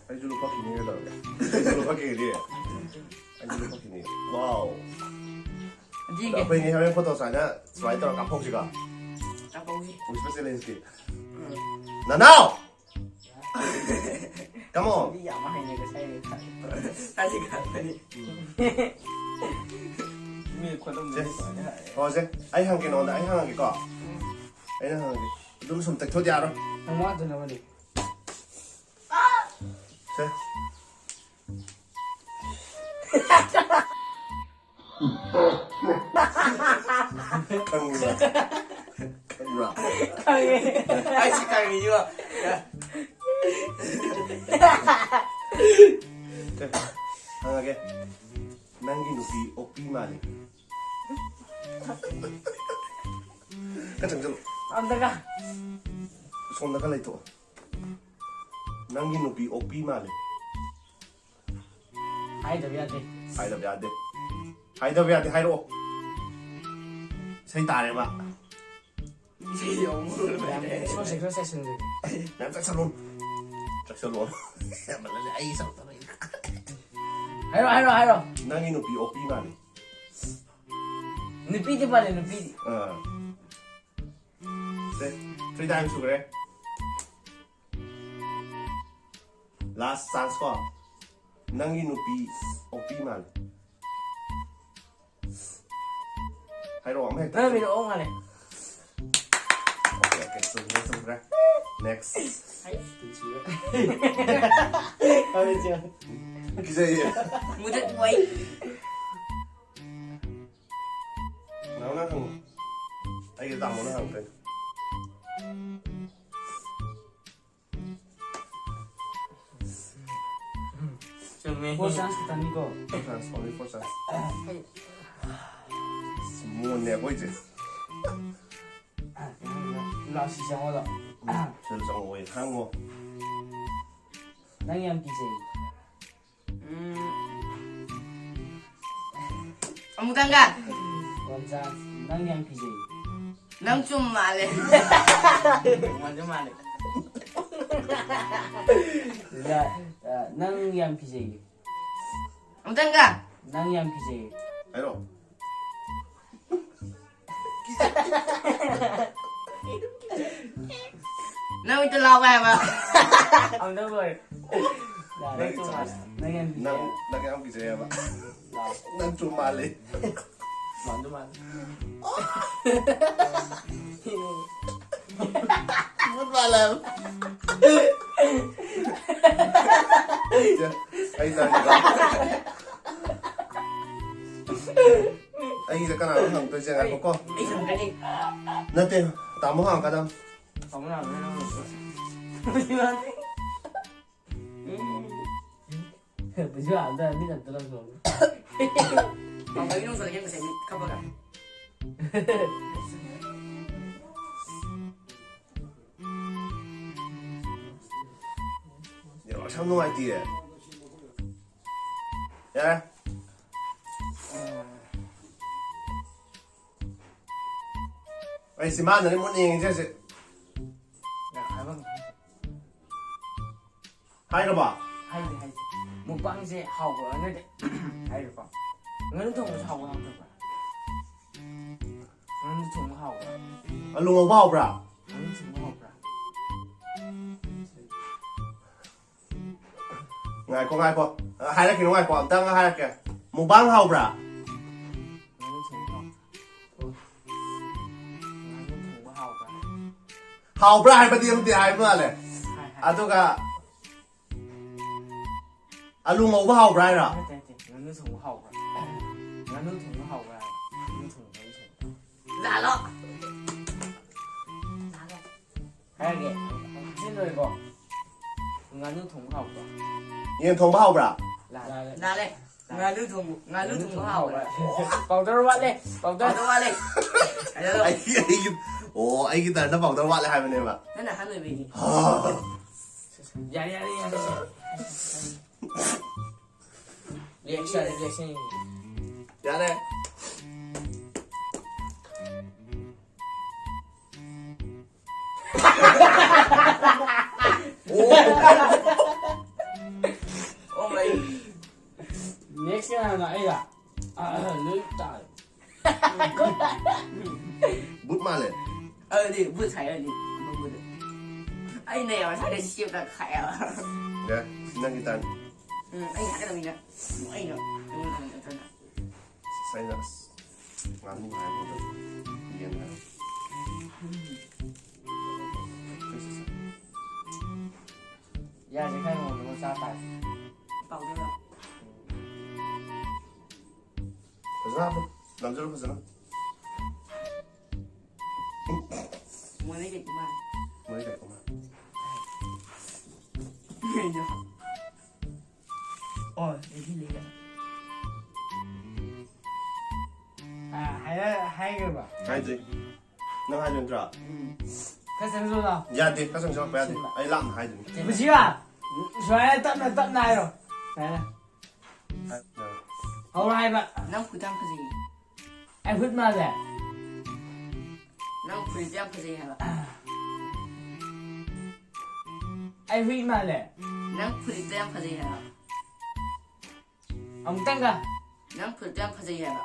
ꯑꯩꯁꯨ ꯂꯨꯄꯥ ꯀꯤꯅꯤ ꯀꯩꯗꯧꯔꯒꯦ? ꯑꯩꯁꯨ ꯂꯨꯄꯥ ꯀꯤꯅꯤ꯫ ꯑꯩꯁꯨ ꯂꯨꯄꯥ ꯀꯤꯅꯤ꯫ Wow꯫ ꯑꯗꯨꯒꯤ ꯑꯗꯣ ꯑꯩꯈꯣꯏꯅꯤ ꯍꯣꯔꯦꯟ photo ꯁꯨꯃꯥꯏꯅ, ꯁꯨꯃꯥꯏꯅ ꯇꯧꯔꯒ ꯀꯥꯞꯊꯣꯛꯁꯤꯀꯣ꯫ ꯀꯥꯞꯊꯣꯛꯁꯤ꯫ Whisper challengeꯀꯤ꯫ ꯎꯝ꯫ ꯅꯅꯥꯎ! Come on! ꯃꯤ ꯌꯥꯝ ꯍꯩꯅ ꯉꯁꯥꯏ꯫ ꯁꯥꯁꯤ ꯀꯥꯞꯄꯅꯤ꯫ ꯃꯤ ꯈꯣꯠꯂꯝꯕꯗꯤ ꯁꯦ꯫ ꯁꯨꯃꯥꯏꯅ ꯍꯥꯏ꯫ ꯍꯣ, ꯁꯦ꯫ ꯑꯩ ꯍꯪꯒꯦ ꯅꯉꯣꯟꯗ, ꯑꯩ ꯍꯪꯉꯒꯦꯀꯣ꯫ ꯎꯝ꯫ ꯑꯩꯅ ꯍꯪꯉꯒꯦ꯫ ꯑꯗꯨꯝ ꯁꯨꯝ ꯇꯩꯊꯣꯛ ꯌꯥꯔꯣꯏ꯫ ꯅꯪ ꯋꯥꯗꯅꯕꯅꯤ꯫ ꯁꯦ꯫ ꯈꯪꯕ꯭ꯔꯥ? ꯈꯪꯕ꯭ꯔꯥ? ꯈꯪꯉꯦ꯫ ꯑꯩꯁꯤ ꯈꯪꯉꯤꯕ꯫ ꯁꯦ, ꯍꯪꯉꯒꯦ꯫ ꯅꯪꯒꯤ ꯅꯨꯄꯤ ꯑꯣꯛꯄꯤ ꯃꯥꯜꯂꯤ꯫ ꯈꯔ ꯆꯪꯁꯤꯜꯂꯣ꯫ ꯑꯝꯇꯒ꯫ ꯁꯣꯝꯗ ꯈꯔ ꯂꯩꯊꯣꯛꯑꯣ꯫ ꯅꯪꯒꯤ ꯅꯨꯄꯤ ꯑꯣꯛꯄꯤ ꯃꯥꯜꯂꯤ꯫ ꯍꯥꯏꯗꯕ ꯌꯥꯗꯦ꯫ ꯍꯥꯏꯗꯕ ꯌꯥꯗꯦ꯫ ꯍꯥꯏꯗꯕ ꯌꯥꯗꯦ, ꯍꯥꯏꯔꯛꯑꯣ꯫ ꯏꯁꯩ ꯇꯥꯔꯦꯕ꯫ ꯌꯥꯝ ꯁꯣꯁꯦ ꯈꯔ ꯆꯥꯏꯁꯤꯟꯒꯦ꯫ ꯃꯌꯥꯝ ꯆꯥꯏꯁꯜꯂꯣ꯫ ꯆꯥꯏꯁꯜꯂꯣ꯫ ꯌꯥꯝꯃꯜꯂꯦ, ꯑꯩ ꯆꯥꯎ ꯇꯧꯔꯛꯏ꯫ ꯍꯥꯏꯔꯣ, ꯍꯥꯏꯔꯣ, ꯍꯥꯏꯔꯣ꯫ ꯅꯪꯒꯤ ꯅꯨꯄꯤ ꯑꯣꯛꯄꯤ ꯃꯥꯜꯂꯤ꯫ ꯅꯨꯄꯤꯗꯤ ꯃꯥꯜꯂꯦ, ꯅꯨꯄꯤꯗꯤ꯫ ꯑꯥ꯫ ꯁꯦ, three times ꯁꯨꯈ꯭ꯔꯦ꯫ Last chance ꯀꯣ꯫ ꯅꯪꯒꯤ ꯅꯨꯄꯤ ꯑꯣꯛꯄꯤ ꯃꯥꯜꯂꯤ꯫ ꯍꯥꯏꯔꯛꯑꯣ, ꯑꯃ ꯍꯦꯛꯇ꯫ ꯅꯪ ꯃꯤꯅ ꯑꯣꯛ ꯃꯥꯜꯂꯦ꯫ Okay, okay, ꯆꯨꯝꯈ꯭ꯔꯦ, ꯆꯨꯝꯈ꯭ꯔꯦ꯫ Next꯫ ꯍꯥꯏ, ꯄꯨꯟꯁꯤꯗ꯫ ꯀꯤꯖꯩꯌꯦ꯫ ꯃꯨꯗꯠ ꯑꯣꯏ꯫ ꯅꯪꯅ ꯍꯪꯉꯨ꯫ ꯑꯩꯒꯤ ꯇꯥꯃꯣꯅ ꯍꯪꯉꯛꯇꯣꯏꯅꯦ꯫ ꯆꯨꯝꯃꯦ꯫ Four chance ꯈꯛꯇꯅꯤꯀꯣ꯫ Four chance, only four chance꯫ ꯃꯣꯟꯅꯦ ꯑꯩꯈꯣꯏꯁꯦ꯫ ꯂꯥꯎꯁꯤ ꯆꯪꯉꯣꯗꯣ꯫ ꯁꯤꯗ ꯆꯪꯉꯛꯑꯣꯌꯦ, ꯍꯪꯉꯣ꯫ ꯅꯪ ꯌꯥꯝ ꯀꯤꯖꯩ꯫ ꯎꯝ꯫ ꯑꯃꯨꯛꯇꯪꯒ꯫ One chance, ꯅꯪ ꯌꯥꯝ ꯀꯤꯖꯩ꯫ ꯅꯪ ꯆꯨꯝ ꯃꯥꯜꯂꯦ꯫ ꯃꯥꯟꯁꯨ ꯃꯥꯜꯂꯦ꯫ ꯅꯪ ꯌꯥꯝ ꯀꯤꯖꯩ꯫ ꯑꯃꯨꯛꯇꯪꯒ꯫ ꯅꯪ ꯌꯥꯝ ꯀꯤꯖꯩ꯫ ꯍꯥꯏꯔꯛꯑꯣ꯫ ꯅꯪ ꯃꯤꯠꯇ ꯂꯥꯎꯒꯦ ꯍꯥꯏꯕ꯫ ꯑꯃꯨꯛꯇꯪ ꯂꯣꯏꯔꯦ꯫ ꯌꯥꯔꯦ, ꯅꯪ ꯆꯨꯝ ꯃꯥꯜꯂꯦ꯫ ꯅꯪ ꯌꯥꯝ ꯀꯤꯖꯩ꯫ ꯅꯪ, ꯅꯪ ꯌꯥꯝ ꯀꯤꯖꯩ ꯍꯥꯏꯕ꯫ ꯅꯪ ꯆꯨꯝ ꯃꯥꯜꯂꯦ꯫ ꯃꯥꯟꯁꯨ ꯃꯥꯜꯂꯦ꯫ ꯃꯨꯠ ꯃꯥꯜꯂꯦ ꯍꯥꯏꯕ꯫ ꯑꯩ ꯇꯥꯔꯦ꯫ ꯑꯩꯒꯤꯗ ꯀꯅꯥꯅꯣ ꯍꯪꯉꯛꯇꯣꯏꯁꯦ? ꯉꯥꯏꯈꯣꯀꯣ꯫ ꯑꯩ ꯍꯪꯒꯅꯤ꯫ ꯅꯠꯇꯦ, ꯇꯥꯃꯣ ꯍꯪꯉꯛꯀꯗꯕ꯫ ꯇꯥꯃꯣ ꯍꯪꯉꯛꯀꯗꯕ꯫ ꯎꯝ꯫ ꯄꯩꯁꯥ ꯑꯝꯇ ꯃꯤꯅ ꯑꯝꯇ ꯂꯧꯊꯣꯛꯑꯣ꯫ ꯄꯥꯎꯒꯜ ꯅꯨꯡ ꯆꯠꯂꯒꯦ ꯉꯁꯥꯏ ꯃꯤꯠ ꯈꯞꯄꯒ꯫ ꯅꯦꯠꯋꯥꯛꯁꯦ ꯌꯥꯝ ꯅꯨꯡꯉꯥꯏꯇꯤꯌꯦ꯫ ꯌꯥꯔꯦ꯫ ꯑꯩ ꯁꯤ ꯃꯥꯟꯅꯅꯤ ꯃꯨꯟꯅ ꯌꯦꯡꯉꯤꯁꯦ ꯍꯧꯖꯤꯛ꯫ ꯌꯥꯝ ꯍꯥꯏꯕ ꯉꯝꯗꯦ꯫ ꯍꯥꯏꯔꯕ? ꯍꯥꯏꯗꯦ, ꯍꯥꯏꯗꯦ꯫ ꯃꯨꯛꯕꯥꯡꯁꯦ ꯍꯥꯎꯕ꯭ꯔꯥ ꯅꯠꯇꯦ? ꯍꯥꯏꯔꯣꯀꯣ꯫ ꯉꯥꯅꯨ ꯊꯣꯡꯕꯁꯦ ꯍꯥꯎꯕ꯭ꯔꯥ ꯍꯥꯎꯇꯕ꯭ꯔꯥ? ꯉꯥꯅꯨ ꯊꯣꯡꯕ ꯍꯥꯎꯕ꯭ꯔꯥ? ꯑꯂꯨ ꯉꯧꯕ ꯍꯥꯎꯕ꯭ꯔꯥ? ꯉꯥꯅꯨ ꯊꯣꯡꯕ ꯍꯥꯎꯕ꯭ꯔꯥ? ꯉꯥꯏꯈꯣ, ꯉꯥꯏꯈꯣ꯫ ꯑ, ꯍꯥꯏꯔꯛꯈꯤꯅꯨ, ꯉꯥꯏꯈꯣ꯫ ꯑꯝꯇꯪ ꯍꯥꯏꯔꯛꯀꯦ꯫ ꯃꯨꯛꯕꯥꯡ ꯍꯥꯎꯕ꯭ꯔꯥ? ꯉꯥꯅꯨ ꯊꯣꯡꯕ ꯍꯥꯎꯕ꯭ꯔꯥ? ꯉꯥꯅꯨ ꯊꯣꯡꯕ ꯍꯥꯎꯕ꯭ꯔꯥ? ꯍꯥꯎꯕ꯭ꯔꯥ ꯍꯥꯏꯕꯗꯤ ꯑꯝꯗꯤ ꯍꯥꯏꯕ ꯃꯥꯜꯂꯦ꯫ ꯍꯥꯏ, ꯍꯥꯏ꯫ ꯑꯗꯨꯒ ꯑꯂꯨ ꯉꯧꯕ ꯍꯥꯎꯕ꯭ꯔꯥ ꯍꯥꯏꯔꯣ? ꯅꯠꯇꯦ, ꯅꯠꯇꯦ꯫ ꯉꯥꯅꯨ ꯊꯣꯡꯕ ꯍꯥꯎꯕ꯭ꯔꯥ? ꯉꯥꯅꯨ ꯊꯣꯡꯕ ꯍꯥꯎꯕ꯭ꯔꯥ ꯍꯥꯏꯕ? ꯉꯥꯅꯨ ꯊꯣꯡꯕ, ꯉꯥꯅꯨ ꯊꯣꯡꯕ꯫ ꯂꯥꯜꯂꯣ꯫ ꯂꯥꯜꯂꯣ꯫ ꯍꯥꯏꯔꯒꯦ꯫ ꯁꯤ ꯂꯣꯏꯔꯦꯀꯣ? ꯉꯥꯅꯨ ꯊꯣꯡꯕ ꯍꯥꯎꯕ꯭ꯔꯥ? ꯌꯦꯟ ꯊꯣꯡꯕ ꯍꯥꯎꯕ꯭ꯔꯥ? ꯂꯥꯜꯂꯦ꯫ ꯂꯥꯜꯂꯦ꯫ ꯉꯥꯅꯨ ꯊꯣꯡꯕ, ꯉꯥꯅꯨ ꯊꯣꯡꯕ ꯍꯥꯎꯕ꯭ꯔꯥ? ꯄꯥꯎꯗꯔ ꯋꯥꯠꯂꯦ, ꯄꯥꯎꯗꯔ꯫ ꯄꯥꯎꯗꯔ ꯋꯥꯠꯂꯦ꯫ ꯑꯩꯒꯤ, ꯑꯩꯒꯤ, ꯑꯣ, ꯑꯩꯒꯤ ꯇꯔꯟꯗ ꯄꯥꯎꯗꯔ ꯋꯥꯠꯂꯦ ꯍꯥꯏꯕꯅꯦꯕ꯫ ꯅꯪꯅ ꯑꯍꯥꯟꯕ ꯑꯣꯏꯕꯩꯅꯦ꯫ ꯌꯥꯔꯦ, ꯌꯥꯔꯦ, ꯌꯥꯔꯦ꯫ Reaction, reaction. ꯌꯥꯔꯦ꯫ ꯑꯣ꯫ Oh my. Next ꯀꯅꯥꯅꯣ? ꯑꯩꯔꯣ? ꯑꯥ, ꯂꯣꯏ ꯇꯥꯔꯦ꯫ ꯕꯨꯠ ꯃꯥꯜꯂꯦ꯫ ꯑꯗꯨꯗꯤ ꯕꯨꯠ ꯁꯥꯏꯔꯅꯤ꯫ ꯕꯨꯠ꯫ ꯑꯩꯅ ꯌꯥꯝ ꯁꯥꯏꯔ ꯁꯦꯞꯇ ꯈꯥꯏꯌꯦꯕ꯫ ꯌꯥ, ꯅꯪꯒꯤ ꯇꯥꯟ꯫ ꯎꯝ, ꯑꯩ ꯍꯥꯏꯒꯗꯕꯅꯤꯅ꯫ ꯑꯩꯅ, ꯑꯩꯉꯣꯟꯗ ꯍꯪꯉꯛꯇ꯭ꯔꯒ꯫ ꯁꯥꯏꯅ ꯑꯁ, ꯉꯥꯅꯨ ꯍꯥꯏꯕꯗꯣ ꯌꯦꯟ ꯍꯥꯏꯕ꯫ ꯌꯥꯁꯦ ꯈꯔ ꯉꯧꯅꯕ ꯆꯥ ꯇꯥꯔꯦ꯫ ꯄꯥꯎꯗꯔ꯫ ꯐꯖꯅ ꯍꯥꯞꯄꯨ꯫ ꯅꯝꯖꯜꯂꯨ ꯐꯖꯅ꯫ ꯃꯣꯏꯅ ꯀꯩ ꯀꯨꯃꯥꯔ? ꯃꯣꯏꯅ ꯀꯩ ꯀꯨꯃꯥꯔ? ꯀꯩꯅꯣ? ꯑꯣ, ꯑꯩꯗꯤ ꯂꯩꯔꯦ꯫ ꯑꯥ, ꯍꯥꯏꯔ-, ꯍꯥꯏꯈ꯭ꯔꯕ? ꯍꯥꯏꯗ꯭ꯔꯤ꯫ ꯅꯪ ꯍꯥꯏꯗꯣꯏ ꯅꯠꯇ꯭ꯔꯣ? ꯎꯝ꯫ ꯈꯔ ꯆꯪꯁꯤꯜꯂꯣ꯫ ꯌꯥꯗꯦ, ꯈꯔ ꯆꯪꯁꯤꯜꯂꯛꯄ ꯌꯥꯗꯦ꯫ ꯁꯤꯃ꯫ ꯑꯩ ꯂꯥꯞꯅ ꯍꯥꯏꯗꯣꯏꯅꯤ꯫ ꯕꯨꯖꯤꯌꯥ! ꯁꯨꯃꯥꯏꯅ ꯇꯞꯅ ꯇꯞꯅ ꯍꯥꯏꯔꯣ꯫ ꯁꯨꯃꯥꯏꯅ꯫ ꯍꯥꯏ-, ꯌꯥꯔꯦ꯫ ꯍꯧꯔꯣ ꯍꯥꯏꯕ꯫ ꯅꯪ ꯈꯨꯠꯇ ꯌꯥꯝ ꯐꯖꯩꯌꯦ꯫ ꯑꯩ ꯍꯨꯠ ꯃꯥꯜꯂꯦ? ꯅꯪ ꯐꯨꯔꯤꯠꯇꯣ ꯌꯥꯝ ꯐꯖꯩ ꯍꯥꯏꯕ꯫ ꯑꯩ ꯍꯨꯏ ꯃꯥꯜꯂꯦ? ꯅꯪ ꯐꯨꯔꯤꯠꯇꯣ ꯌꯥꯝ ꯐꯖꯩ ꯍꯥꯏꯕ꯫ ꯑꯃꯨꯛꯇꯪꯒ꯫ ꯅꯪ ꯐꯨꯔꯤꯠꯇꯣ ꯌꯥꯝ ꯐꯖꯩ ꯍꯥꯏꯕ꯫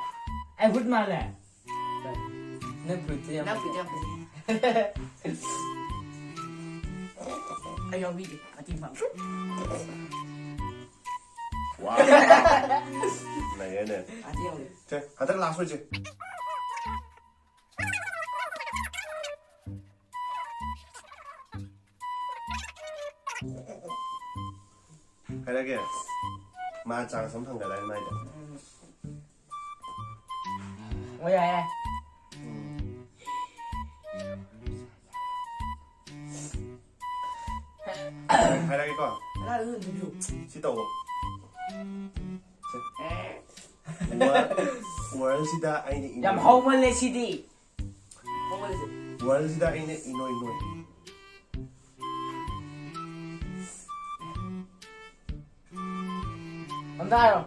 ꯑꯩ ꯍꯨꯠ ꯃꯥꯜꯂꯦ? ꯅꯪ ꯐꯨꯔꯤꯠꯇꯣ ꯌꯥꯝ ꯅꯪ ꯐꯨꯔꯤꯠꯇꯣ ꯌꯥꯝ ꯐꯖꯩ꯫ ꯑꯩ ꯌꯥꯎꯕꯤꯒꯦ, ꯃꯇꯦꯡ ꯄꯥꯡ꯫ ꯋꯥ꯫ ꯅꯩꯔꯦꯅꯦ꯫ ꯃꯇꯦꯡ ꯌꯥꯎꯕꯤꯒꯦ꯫ ꯁꯦ, ꯍꯟꯗꯛ ꯂꯥꯁ ꯑꯣꯏꯁꯦ꯫ ꯍꯥꯏꯔꯒꯦ꯫ ꯃꯥ ꯆꯥꯟꯁ ꯑꯃ ꯐꯪꯒꯗꯥꯏ ꯃꯥꯏꯗ꯫ ꯑꯣ, ꯌꯥꯏ, ꯌꯥꯏ꯫ ꯎꯝ꯫ ꯍꯥꯏꯔꯒꯦꯀꯣ꯫ ꯁꯤ ꯇꯧꯋꯣ꯫ ꯁꯦ꯫ ꯋꯥ-, ꯋꯥꯔꯜꯁꯤꯗ ꯑꯩꯅ ꯏꯅꯣꯏ-, ꯌꯥꯝ ꯍꯧꯃꯜꯂꯦ ꯁꯤꯗꯤ꯫ ꯍꯧꯃꯜꯂꯦ ꯁꯤ꯫ ꯋꯥꯔꯜꯁꯤꯗ ꯑꯩꯅ ꯏꯅꯣꯏ ꯅꯣꯏ꯫ ꯑꯝꯇ ꯍꯥꯏꯔꯣ꯫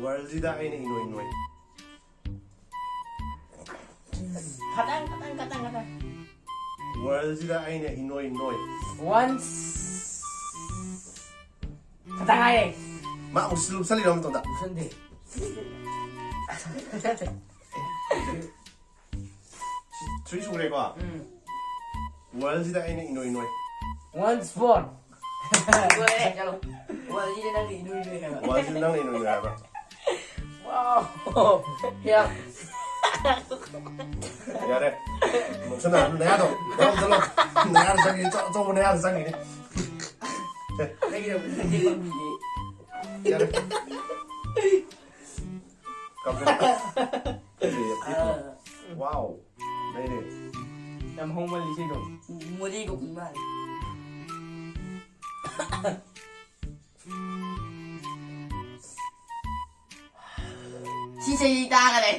ꯋꯥꯔꯜꯁꯤꯗ ꯑꯩꯅ ꯏꯅꯣꯏ ꯅꯣꯏ꯫ ꯈꯇꯪ, ꯈꯇꯪ, ꯈꯇꯪ, ꯈꯇꯪ꯫ ꯋꯥꯔꯜꯁꯤꯗ ꯑꯩꯅ ꯏꯅꯣꯏ ꯅꯣꯏ꯫ Once꯫ ꯈꯇꯪ ꯍꯥꯏꯌꯦ꯫ ꯃꯥ ꯑꯃꯨꯛ ꯂꯨꯞꯁꯜꯂꯤꯔꯣ ꯃꯇꯣꯝꯗ? ꯂꯨꯞꯁꯟꯗꯦ꯫ ꯊ꯭ꯔꯤ ꯁꯨꯔꯦꯀꯣ? ꯎꯝ꯫ ꯋꯥꯔꯜꯁꯤꯗ ꯑꯩꯅ ꯏꯅꯣꯏ ꯅꯣꯏ꯫ Once more꯫ ꯂꯣꯏꯔꯦ, ꯆꯠꯂꯣ꯫ ꯋꯥꯔꯜꯁꯤꯗ ꯅꯪꯅ ꯏꯅꯣꯏ ꯅꯣꯏ ꯍꯥꯏꯕ꯫ ꯋꯥꯔꯜꯁꯤꯗ ꯅꯪꯅ ꯏꯅꯣꯏ ꯅꯣꯏ ꯍꯥꯏꯕ꯫ Wow꯫ ꯌꯥ꯫ ꯌꯥꯔꯦ꯫ ꯅꯣꯛꯁꯟꯅꯔꯅꯨ, ꯅꯌꯥꯗꯣ꯫ ꯅꯌꯥꯗꯣ ꯆꯠꯂꯣ꯫ ꯅꯌꯥꯗꯣ ꯆꯪꯉꯤ, ꯑꯆꯧ-, ꯑꯆꯧꯕ ꯅꯌꯥꯗꯣ ꯆꯪꯉꯤꯅꯦ꯫ ꯅꯪꯒꯤꯗꯃꯛꯇ ꯇꯦꯛꯄ ꯄꯤꯒꯦ꯫ ꯌꯥꯔꯦ꯫ ꯀꯞꯄꯦ꯫ ꯀꯞꯄꯦ꯫ ꯋꯥꯎ꯫ ꯂꯩꯔꯦ꯫ ꯌꯥꯝ ꯍꯣꯡꯃꯜꯂꯤ ꯁꯤꯗꯣ꯫ ꯃꯣꯔꯦꯒ ꯀꯨꯝ ꯃꯥꯜꯂꯦ꯫ ꯁꯤ ꯆꯍꯤ ꯇꯥꯈꯔꯦ꯫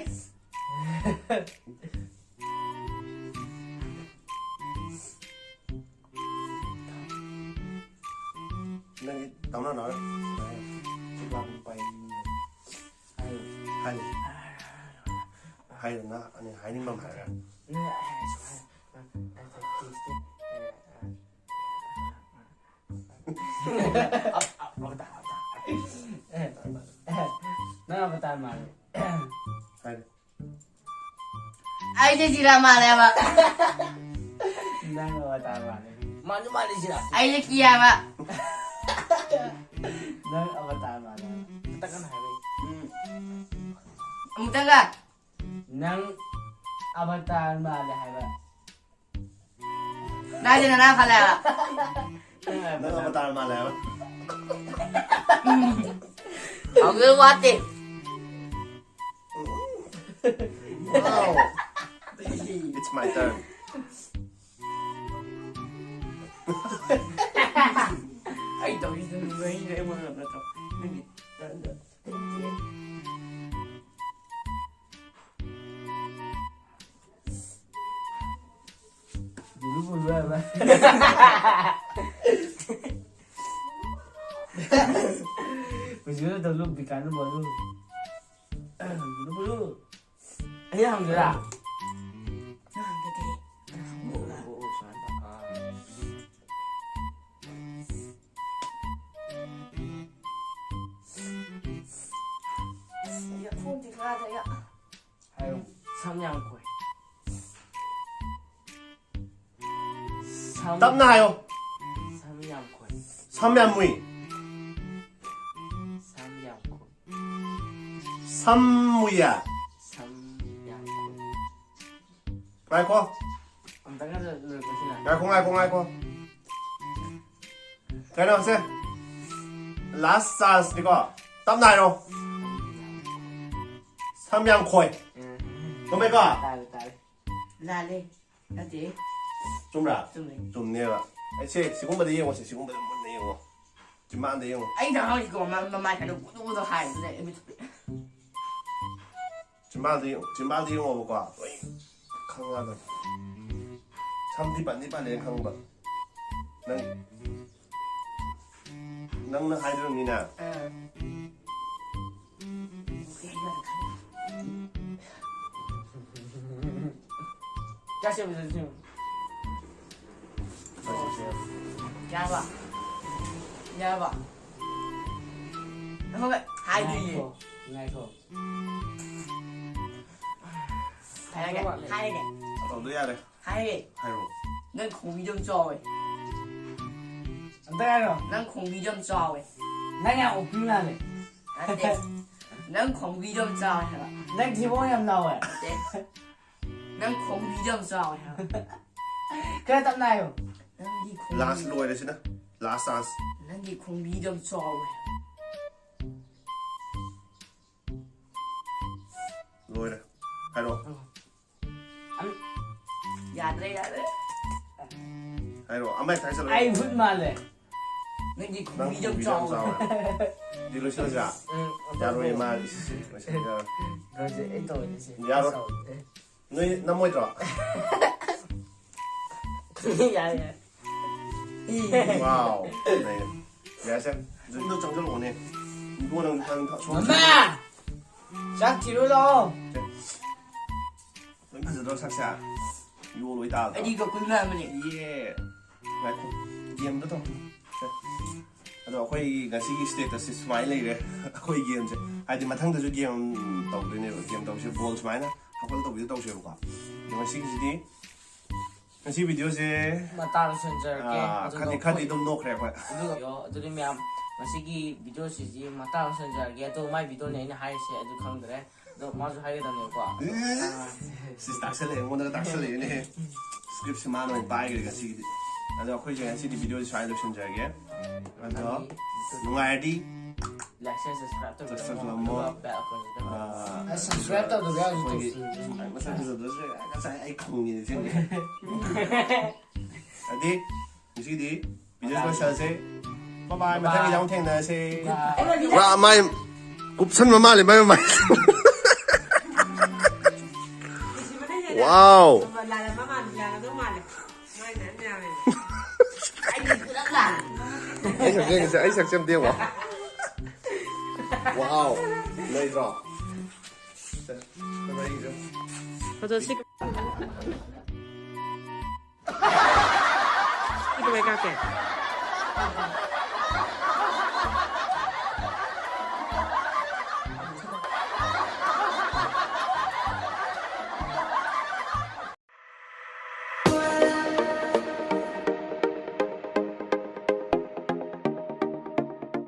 ꯅꯪꯒꯤ ꯇꯧꯅ ꯅꯥꯔꯣꯏ꯫ ꯍꯥꯏ꯫ ꯍꯥꯏꯗꯅ ꯑꯩꯅ ꯍꯥꯏꯅꯤꯡꯕ ꯑꯃ ꯍꯥꯏꯔꯒ꯫ ꯅꯪ ꯑꯕꯇꯥꯔ ꯃꯥꯜꯂꯦ꯫ ꯍꯥꯏꯔꯦ꯫ ꯑꯩꯁꯦ ꯖꯤꯔꯥ ꯃꯥꯜꯂꯦꯕ꯫ ꯅꯪ ꯑꯕꯇꯥꯔ ꯃꯥꯜꯂꯦ꯫ ꯃꯥꯜꯂꯤ ꯃꯥꯜꯂꯤ ꯖꯤꯔꯥ꯫ ꯑꯩꯁꯦ ꯀꯤꯌꯥꯕ꯫ ꯅꯪ ꯑꯕꯇꯥꯔ ꯃꯥꯜꯂꯦ꯫ ꯈꯤꯇꯪ ꯀꯟꯅ ꯍꯥꯏꯕ꯫ ꯎꯝ꯫ ꯑꯃꯨꯛꯇꯪꯒ꯫ ꯅꯪ ꯑꯕꯇꯥꯔ ꯃꯥꯜꯂꯦ ꯍꯥꯏꯕ꯫ ꯅꯥꯏꯗꯦ ꯅꯅꯥ ꯈꯜꯂꯦ ꯍꯥꯏꯕ꯫ ꯅꯪ ꯑꯕꯇꯥꯔ ꯃꯥꯜꯂꯦ ꯍꯥꯏꯕ꯫ ꯍꯧꯖꯤꯛ ꯋꯥꯠꯇꯦ꯫ Wow. It's my turn. ꯑꯩ ꯇꯧꯔꯤꯁꯤꯗ ꯅꯨꯡꯉꯥꯏꯔꯦ ꯑꯩꯉꯣꯟꯗ ꯅꯠꯇ꯭ꯔꯣ? ꯅꯪꯒꯤ turn ꯗ꯫ ꯕꯨꯂꯨ ꯕꯨꯂꯨ ꯍꯥꯏꯕ꯫ ꯍꯧꯖꯤꯛ ꯃꯇꯝꯗꯣ ꯕꯤꯀꯥꯟꯗ ꯕꯣꯂꯨ꯫ Blue blue. ꯑꯩ ꯍꯪꯗꯣꯏꯔꯥ? ꯅꯪ ꯍꯪꯒꯗꯤ꯫ ꯑꯣ, ꯑꯣ, ꯑꯣ, ꯁꯨꯃꯥꯏꯅ ꯇꯧ-, ꯑꯥ꯫ ꯌꯥꯈꯣꯡꯗꯤ ꯀꯥꯗ ꯌꯥ꯫ ꯍꯥꯏꯌꯨ꯫ ꯁꯝ ꯌꯥꯝ ꯈꯣꯏ꯫ ꯁꯝ ꯇꯞꯅ ꯍꯥꯏꯌꯣ꯫ ꯁꯝ ꯌꯥꯝ ꯈꯣꯏ꯫ ꯁꯝ ꯌꯥꯝ ꯃꯨꯏ꯫ ꯁꯝ ꯌꯥꯝ ꯈꯣꯏ꯫ ꯁꯝ ꯃꯨꯏꯌꯦ꯫ ꯁꯝ ꯌꯥꯝ ꯈꯣꯏ꯫ ꯉꯥꯏꯈꯣ꯫ ꯑꯝꯇꯪꯒ ꯂꯣꯏ-, ꯂꯣꯏꯔꯛꯄꯁꯤꯅ꯫ ꯉꯥꯏꯈꯣ, ꯉꯥꯏꯈꯣ, ꯉꯥꯏꯈꯣ꯫ ꯀꯩꯅꯣꯁꯦ, ꯂꯥꯁ ꯆꯥꯟꯁꯅꯤꯀꯣ꯫ ꯇꯞꯅ ꯍꯥꯏꯔꯣ꯫ ꯁꯝ ꯌꯥꯝ ꯈꯣꯏ꯫ ꯎꯝ꯫ ꯆꯨꯝꯃꯦꯀꯣ? ꯇꯥꯔꯦ, ꯇꯥꯔꯦ꯫ ꯂꯥꯜꯂꯦ꯫ ꯅꯠꯇꯦ꯫ ꯆꯨꯝꯕ꯭ꯔꯥ? ꯆꯨꯝꯃꯦ꯫ ꯆꯨꯝꯅꯦꯕ꯫ ꯑꯩꯁꯦ ꯁꯤꯒꯨꯝꯕꯗ ꯌꯦꯡꯉꯣꯁꯦ, ꯁꯤꯒꯨꯝꯕꯗ ꯃꯨꯟꯅ ꯌꯦꯡꯉꯣ꯫ ꯆꯤꯝꯕꯥꯟꯗ ꯌꯦꯡꯉꯣ꯫ ꯑꯩꯅ ꯍꯧꯖꯤꯛꯀꯣ ꯃ-, ꯃꯃꯥꯏ ꯈꯔ ꯎꯗꯨ ꯎꯗꯨ ꯍꯥꯏꯕꯅꯦ, ꯑꯩ ꯃꯤꯠ-, ꯆꯤꯝꯕꯥꯜꯗ ꯌꯦꯡꯉꯣ, ꯆꯤꯝꯕꯥꯜꯗ ꯌꯦꯡꯉꯣꯕꯀꯣ꯫ ꯂꯣꯏ ꯈꯪꯉꯒ꯫ ꯁꯝꯗꯤ ꯄꯟꯗꯤ ꯄꯜꯂꯦꯅ ꯈꯪꯕ꯫ ꯅꯪ, ꯅꯪꯅ ꯍꯥꯏꯗ꯭ꯔꯕꯅꯤꯅ꯫ ꯑꯥ꯫ ꯆꯥꯁꯦ, ꯆꯥꯁꯦ꯫ ꯌꯥꯔꯕ? ꯌꯥꯔꯕ? ꯍꯣꯏ, ꯍꯥꯏꯗꯣꯏꯅꯦ꯫ ꯉꯥꯏꯈꯣ, ꯉꯥꯏꯈꯣ꯫ ꯍꯥꯏꯔꯒꯦ, ꯍꯥꯏꯔꯒꯦ꯫ ꯇꯧꯗꯣ ꯌꯥꯔꯦ꯫ ꯍꯥꯏꯔꯦ꯫ ꯍꯥꯏꯔꯣ꯫ ꯅꯪ ꯈꯣꯡꯕꯤꯗꯣ ꯌꯥꯝ ꯆꯥꯎꯋꯦ꯫ ꯑꯝꯇ ꯍꯥꯏꯔꯣ꯫ ꯅꯪ ꯈꯣꯡꯕꯤꯗꯣ ꯌꯥꯝ ꯆꯥꯎꯋꯦ꯫ ꯅꯪ ꯌꯥꯝ ꯎꯞꯄꯤ ꯃꯥꯜꯂꯦ꯫ ꯅꯠꯇꯦ꯫ ꯅꯪ ꯈꯣꯡꯕꯤꯗꯣ ꯌꯥꯝ ꯆꯥꯎꯋꯦ ꯍꯥꯏꯕ꯫ ꯅꯪ ꯊꯤꯕꯣꯡ ꯌꯥꯝ ꯂꯥꯎꯋꯦ꯫ ꯅꯠꯇꯦ꯫ ꯅꯪ ꯈꯣꯡꯕꯤꯗꯣ ꯌꯥꯝ ꯆꯥꯎꯋꯦ ꯍꯥꯏꯕ꯫ ꯈꯔ ꯇꯞꯅ ꯍꯥꯏꯌꯣ꯫ ꯅꯪꯒꯤ ꯈꯣꯡꯕꯤ-, ꯂꯥꯁ ꯂꯣꯏꯔꯦ ꯁꯤꯅ꯫ ꯂꯥꯁ ꯆꯥꯟꯁ꯫ ꯅꯪꯒꯤ ꯈꯣꯡꯕꯤꯗꯣ ꯌꯥꯝ ꯆꯥꯎꯋꯦ꯫ ꯂꯣꯏꯔꯦ꯫ ꯍꯥꯏꯔꯛꯑꯣ꯫ ꯌꯥꯗ꯭ꯔꯦ, ꯌꯥꯗ꯭ꯔꯦ꯫ ꯍꯥꯏꯔꯛꯑꯣ꯫ ꯑꯃ ꯍꯦꯛꯇ ꯍꯥꯏꯖꯜꯂꯣ꯫ ꯑꯩ ꯚꯨꯠ ꯃꯥꯜꯂꯦ꯫ ꯅꯪꯒꯤ ꯅꯪ ꯈꯣꯡꯕꯤꯗꯣ ꯌꯥꯝ ꯈꯣꯡꯕꯤꯗꯣ ꯌꯥꯝ ꯆꯥꯎꯋꯦ꯫ ꯆꯥꯎꯋꯦ꯫ ꯑꯗꯨꯗꯤ ꯂꯣꯏꯁꯤꯜꯂꯁꯤꯔꯥ? ꯎꯝ, ꯌꯥꯔꯣꯏꯌꯦ, ꯃꯥ ꯂꯣꯏꯁꯤꯜꯂꯁꯤ, ꯂꯣꯏꯁꯤꯜꯂꯁꯤ, ꯌꯥꯔꯣꯏ꯫ ꯂꯣꯏꯁꯤꯜꯂꯁꯤ, ꯑꯩ ꯇꯧꯔꯒꯦ ꯁꯤ꯫ ꯌꯥꯔꯣꯏ꯫ ꯆꯥꯎꯗꯦ꯫ ꯅꯣꯏ ꯅꯝꯃꯣꯏꯗ꯭ꯔꯣ? ꯌꯥꯔꯦ, ꯌꯥꯔꯦ꯫ ꯋꯥꯎ꯫ ꯂꯩꯔꯦ꯫ ꯌꯥꯔꯦꯁꯦ꯫ ꯌꯨꯝꯗ ꯆꯪꯁꯤꯜꯂꯛꯑꯣꯅꯦ꯫ ꯏꯕꯨꯡꯉꯣ, ꯅꯪ ꯅꯪ ꯊꯛ-, ꯁꯣꯝ-, ꯃꯃꯥ! ꯆꯥꯛ ꯊꯤꯔꯨ ꯂꯥꯛꯑꯣ꯫ ꯂꯣꯏ ꯐꯖꯗ꯭ꯔꯣ ꯁꯛꯁꯦ? ꯌꯣ ꯂꯣꯏ ꯇꯥꯗ꯭ꯔꯣ? ꯑꯩꯗꯤ ꯀꯛꯀꯨꯏ ꯃꯥꯟꯕꯅꯦ꯫ ꯌꯦ꯫ ꯉꯥꯏꯈꯣ꯫ ꯒꯦꯝꯗꯣ ꯇꯧ꯫ ꯁꯦ꯫ ꯑꯗꯣ ꯑꯩꯈꯣꯏꯒꯤ ꯉꯁꯤꯒꯤ ꯁ꯭ꯇꯦꯇꯁꯁꯦ ꯁꯨꯃꯥꯏꯅ ꯂꯩꯔꯦ꯫ ꯑꯩꯈꯣꯏ ꯒꯦꯝꯁꯦ꯫ ꯍꯥꯏꯗꯤ ꯃꯊꯪꯗꯁꯨ ꯒꯦꯝ ꯇꯧꯗꯣꯏꯅꯦꯕ꯫ ꯒꯦꯝ ꯇꯧꯁꯦ꯫ ꯕꯣꯜ ꯁꯨꯃꯥꯏꯅ ꯍꯥꯞꯀꯠꯂ ꯇꯧꯕꯤꯗꯣ ꯇꯧꯁꯦꯕꯀꯣ꯫ ꯑꯗꯣ ꯉꯁꯤꯒꯤꯁꯤꯗꯤ, ꯉꯁꯤ ꯚꯤꯗꯤꯑꯣꯁꯦ, ꯃꯇꯥꯡ ꯂꯣꯏꯁꯤꯟꯖꯔꯒꯦ꯫ ꯑꯥ, ꯑꯗꯨꯒ ꯈꯔꯗꯤ, ꯈꯔꯗꯤ ꯑꯩꯈꯣꯏ ꯑꯗꯨꯝ ꯅꯣꯛꯈ꯭ꯔꯦ ꯑꯩꯈꯣꯏ꯫ ꯑꯗꯨꯒ, ꯑꯗꯨꯗꯤ ꯃꯌꯥꯝ, ꯉꯁꯤꯒꯤ ꯚꯤꯗꯤꯑꯣꯁꯤꯗꯤ ꯃꯇꯥꯡ ꯂꯣꯏꯁꯤꯟꯖꯔꯒꯦ꯫ ꯑꯗꯣ ꯃꯥꯏ ꯚꯤꯗꯤꯑꯣꯅꯦ ꯑꯩꯅ ꯍꯥꯏꯔꯤꯁꯦ, ꯑꯗꯨ ꯈꯪꯗ꯭ꯔꯦ꯫ ꯑꯗꯣ ꯃꯥꯁꯨ ꯍꯥꯏꯒꯗꯕꯅꯦꯕꯀꯣ꯫ ꯏꯁ! ꯑꯥ꯫ ꯁꯤꯁ ꯇꯥꯛꯁꯜꯂꯛꯑꯦ, ꯑꯩꯉꯣꯟꯗꯒ ꯇꯥꯛꯁꯜꯂꯛꯑꯦꯅꯦꯍꯦ꯫ ꯁ꯭ꯀ꯭ꯔꯤꯞꯁꯦ ꯃꯥꯅ ꯑꯣꯏꯅ ꯄꯥꯏꯈ꯭ꯔꯦ ꯉꯁꯤꯒꯤꯗꯤ꯫ ꯑꯗꯣ ꯑꯩꯈꯣꯏꯁꯦ ꯉꯁꯤꯗꯤ video ꯁꯦ ꯁ꯭ꯋꯥꯏꯗ ꯂꯣꯏꯁꯤꯟꯖꯔꯒꯦ꯫ ꯑꯗꯣ ꯅꯨꯡꯉꯥꯏꯔꯗꯤ Like, share, subscribe ꯇꯧꯕꯤꯔꯝꯃꯣ꯫ Subscribe ꯇꯧꯕꯤꯔꯝꯃꯣ꯫ ꯑꯗꯨꯒ bell icon ꯁꯤꯗ ꯑꯥ, ꯑꯁ, subscribe ꯇꯧꯗꯕ ꯌꯥꯎꯔꯗꯤ ꯑꯩꯈꯣꯏꯒꯤ ꯁꯨꯃꯥꯏꯅ ꯃꯁꯛ ꯐꯖꯕꯁꯦ ꯉꯁꯥꯏ ꯑꯩ ꯈꯪꯉꯤꯅꯦ ꯁꯤꯅꯦ꯫ ꯑꯗꯨꯗꯤ ꯉꯁꯤꯗꯤ video ꯁꯦ ꯂꯣꯏꯁꯤꯜꯂꯁꯦ꯫ Bye bye, ꯃꯊꯪꯒꯤꯗ ꯑꯃꯨꯛ ꯊꯦꯡꯅꯔꯁꯦ꯫ Bye. ꯄꯨꯔꯥ ꯃꯥꯏ ꯀꯨꯞꯁꯟꯕ ꯃꯥꯜꯂꯦ ꯃꯥꯏ ꯃꯃꯥꯏ꯫ Wow. ꯑꯩ ꯁꯛꯁꯦ ꯌꯦꯡꯁꯦ, ꯑꯩ ꯁꯛꯁꯦ ꯑꯝꯇ ꯌꯦꯡꯉꯣ꯫ Wow. ꯂꯩꯗ꯭ꯔꯣ? ꯐꯣꯇꯣ ꯁꯤ ꯀꯃꯥꯏ ꯀꯥꯞꯀꯦ?